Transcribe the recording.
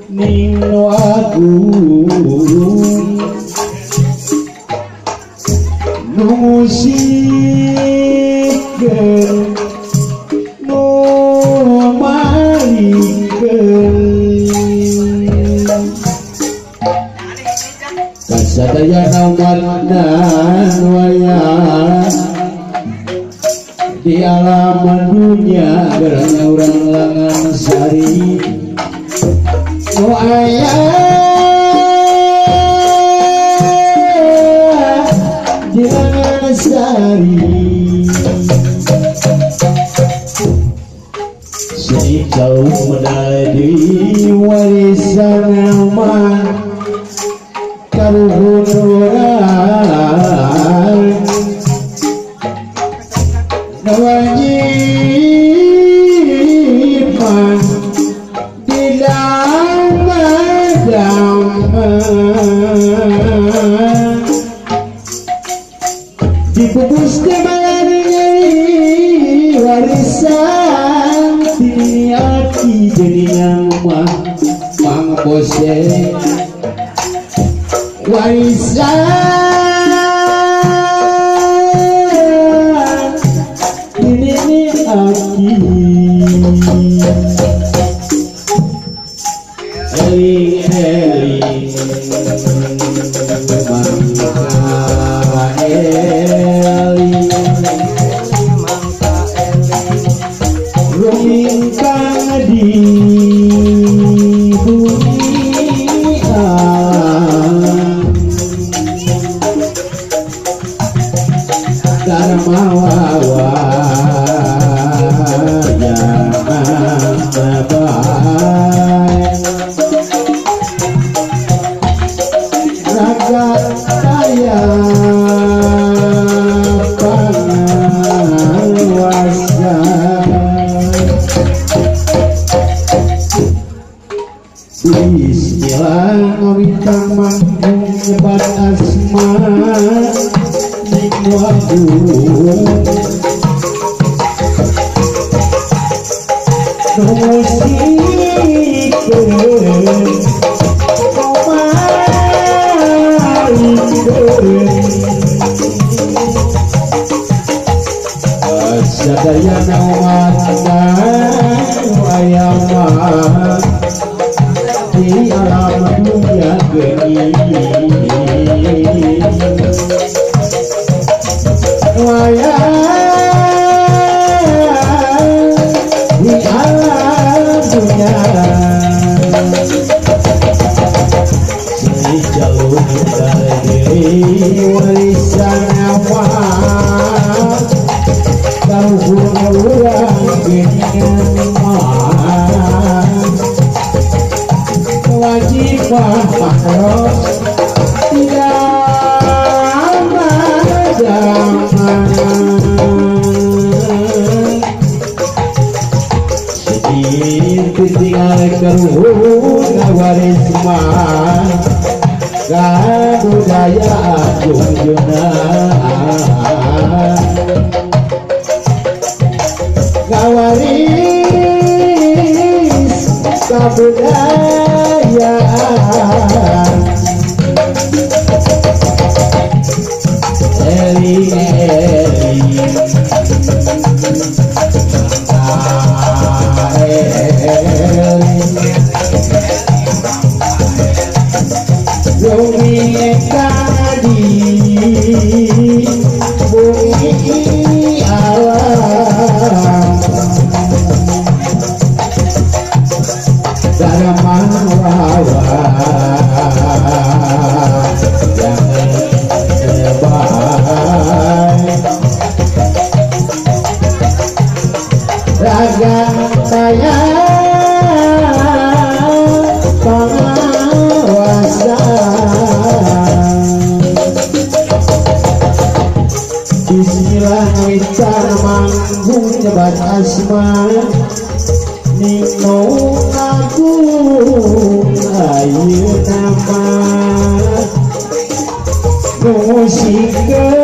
Nino agung nu musikeun nu malikeun kasadayana umatna nu aya di alam dunya gernya urang Langan Sari nu aya di Langan Sari seni jauh medal di warisan mah karuhun urang kewajiban di dalam agama dibungkus kembali warisan ti aki jadi nama Mang Bose warisan aki eling eling mangka eling rumingkang di bumi alam dharma wawa raga kaya panguasa istilah ngawitang manggung nyebat asma ning agung musikeun malikeun sadayana umatna nu aya mah di alam dunya geuning nu aya di alam dunya seni jauh dari warisan awal karuhun urang geuningan mah kewajiban makros tidak zaman tinggal karuhun waris mah kabudayaan junjungan ngawaris kabudayaan eling eling bumi kadi bumi alam dharma wawa jangan lebay raga kaya penguasa Bismillah ngawitan manggung nyebat asma Nino agung ayeuna mah musikeun